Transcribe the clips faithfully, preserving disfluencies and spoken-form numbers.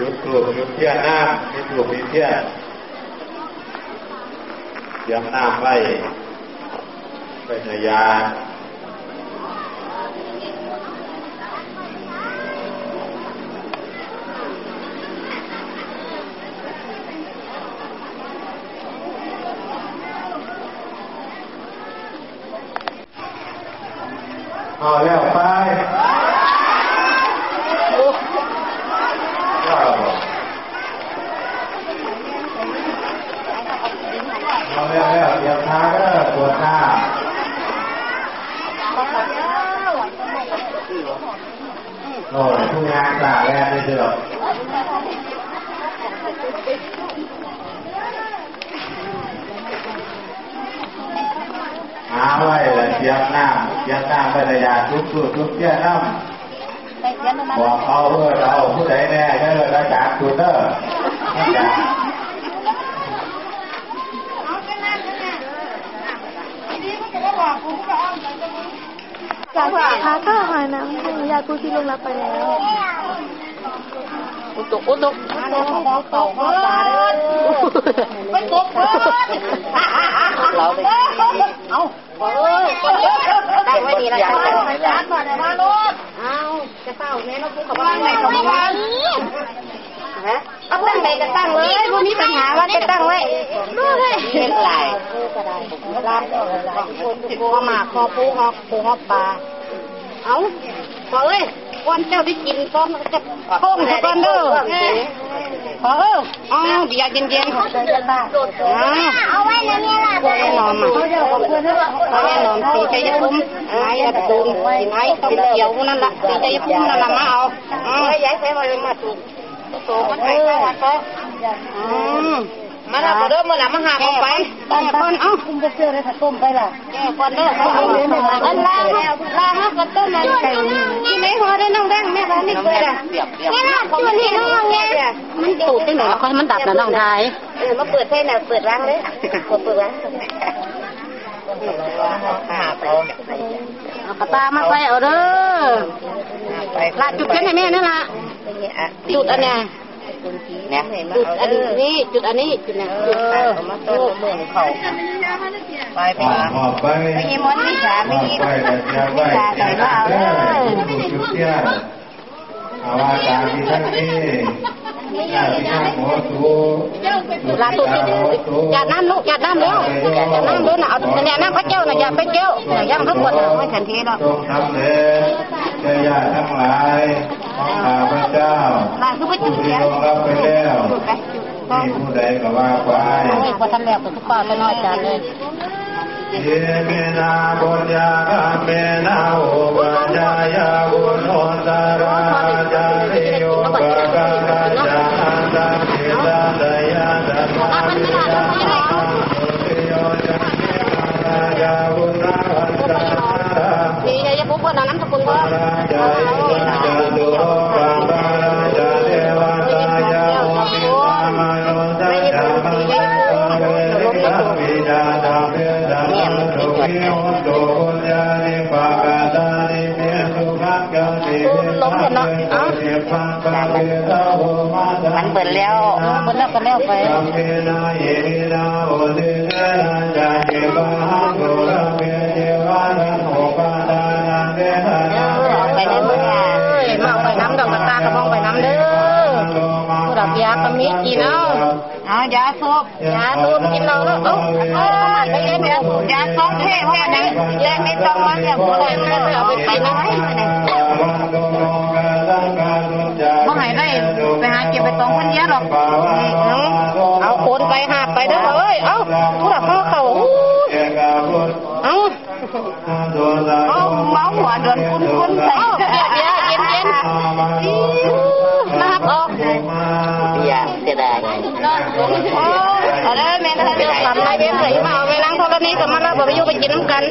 จุดธูปจุดเทียนน้ำ มีธูปมีเทียน เตรียมน้ำไว้ ไว้ในยา เอาแล้วไป เอาแล้วแล้ว เตรียมทาเด้อ ปวดทา โอ้ย ผู้งานตาแลนนี่คือ หาไว้เลย เตรียมน้ำ เตรียมน้ำไว้ระยะทุกจุดทุกเที่ยน้ำ บอกเอาเออ เอาผู้ใดแน่เด้อ ระยะจุดเด้อ ระยะ จากพระก็หายน้ำหนึ่ง ญาติผู้ที่ล่วงลับไปแล้ว อุตุก อุตุก มันตกเพิ่น เราไป เอา เอ้ย ตั้งไว้นี่ล่ะ ตั้งไว้นี่ล่ะ เอา จะเฝ้าแม่นกภูเขา วางไหนก็บ่วาง ฮะ เอาตั้งไหนก็ตั้งเลย บ่มีปัญหา ว่าจะตั้งไว้ เฮ็ดหลาย ลาบ ข้าวหมาก ข้าวปู ข้าวปู ข้าวปลา เอา พ่อเอ้ย ก่อนเจ้าได้กินก่อน จะโค้งซะก่อนเด้อ พ่อเอ้ย เอาเบียร์เย็นๆ เอาไว้นะเนี่ยล่ะ พ่อแม่นอมอ่ะ พ่อแม่นอม สีชัยภูมิ ไอ้ตะปูน ไอ้ต้มเขียวนั่นล่ะ สีชัยภูมินั่นล่ะ มาเอา อืม ย้ายไปมาเลย มาถูก โตมันไปเข้ามาโตะ อืม มาละบ่เด้อ มื้อหลังมาหาของไป ตั้งก่อน เอ้า คุณบ่เชื่อเลย ถ้าต้มไปล่ะ แก้ก่อนเด้อ อันล่าง ล่างเฮาก็ต้มอันนี้ อยู่ในหัวเด้อ น้องแดง แม่ว่านี่เกิดอ่ะ แม่ล่ะ จุดนี่น้องแดง มันตูดจังได๋ล่ะ ค่อยมันดับน่ะ น้องทาย เออ มาเปิดไฟน่ะ เปิดวางเลย กดเปิดวาง หาบเอา เอากระตามาใส่เอาเด้อ หาบไป ล่ะ จุดเทียนให้แม่นั่นล่ะ จุดอันเนี้ย เนี่ย จุดอันนี้ จุดอันนี้ จุดเนี่ย เออ เอามาต้นเมืองเขา ไป ไป หอบไป ไม่มีมดไม่สา ไม่มี หอบไป ไม่สา แต่ว่า เออ จุดเทียน เอาว่าตามที่ท่านนี่ ญาติพี่น้องหมอสู ล่าสุดนี่ หมอสู หยาดน้ำลูก หยาดน้ำเร็ว หยาดน้ำเร็วนะ เอาเนี่ยน้ำพระเจ้านะ หยาดไปแก้วนะ ย่างข้าวบดนะ ไม่ฉันทีหรอก จงทำแด่แก่ญาติทั้งหลายของข้าพเจ้า ล่าสุดไปจุดเทียน ผู้ที่ล่วงลับไปแล้ว จุดไป จุด มีผู้ใดก็ว่าไป โอ้ย พอท่านแล้วก็คือป้าก็น้อยใจเลย Iminā puññakammena upajjhāyā guṇuttarā ācariyūpakārā ca attavittā tayasmā viratā hotu yo ca me mahārājā guṇavantā narā สีชัยภูมิ เพิ่นเอานามสกุลเพิ่น narā ca indā ca surokapālā ca devatā yamo mittā manussā ca majjhattā verikā vijātabbe sadā sukhī hontu puññāni pakatāni me sukhaṃ ca tividhaṃ dentu khippaṃ pāpetha vo ma มันเบิดแล้ว เบิดแล้วก็แล้วไป dhammena iminā uddisena ca khippāhaṃ sulabhe cīvaraṃ upādānaṃ เออ เอาไปในเมือง เอ้ย มาเอาไปน้ำดอกกระตากระบองไปน้ำเด้อ ผู้ดับยาก็มีกินเอา เอายาสูบ ยาสูบกินเราแล้ว เอา เอาไปเล่นยาสูบ ยาสูบเทพเนี่ยนะ แดงไม่ต้องมาเนี่ย ผู้ใดไม่ได้เอาไปกินนะ บ่ให้ได้ไปหาเก็บไปตองคนเดียวหรอก เอา เอาโขนไปหาบไปเด้อ เอ้ย เอา ผู้หลักเขาเขา อู้ เอา เอา เมาหัวโดนคุ้นๆใส่ เอา เดี๋ยวๆ เย็นๆ อิ๊ว นะครับ ออก อย่าเสียดาย โอ้ย เอาเด้อ แม่นางเจ้ากรรมนายเวร เคยมาเอาแม่นางธรณีก็มาแล้ว บ่ไปอยู่ไปกินนำกัน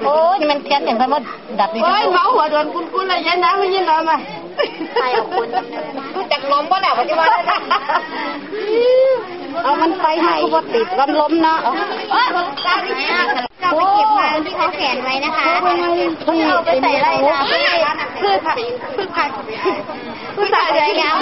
โอ้ย นี่มันเทียนอย่างไรหมด ดับนี่ โอ้ย เมาหัวโดนคุ้นๆเลย ยายน้ำไม่ยินหรอมา ใครเอาคน รู้จักลมบ่น่ะ ปัจจุบัน เอามันไปให้ก็บ่ติดกันลมเนาะ เอา ก็ไปเก็บมาที่เขาแขวนไว้นะคะ เอาไปใส่ไร่นา เพื่อให้พืชผัก พืชผัก พืชผักเรือยาว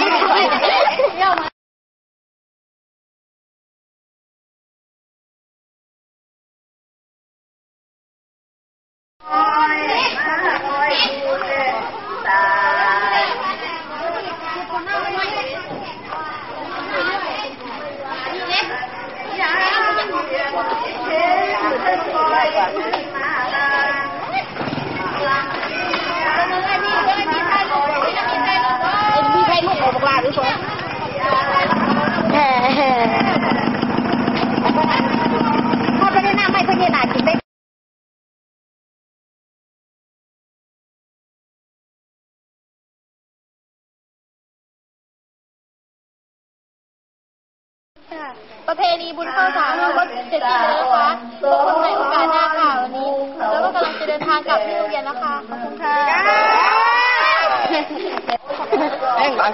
มีใครลูกออกมาหรือเปล่า ถ้าไม่ได้น้ำไม่เพื่อนนี่นากินได้ ค่ะ ประเพณีบุญข้าวสากเราก็เสร็จสิ้นแล้วนะคะ พบกันใหม่โอกาสหน้าค่ะ วันนี้เราก็กำลังจะเดินทางกลับที่โรงเรียนแล้วค่ะ ขอบคุณค่ะ แม่งหลัง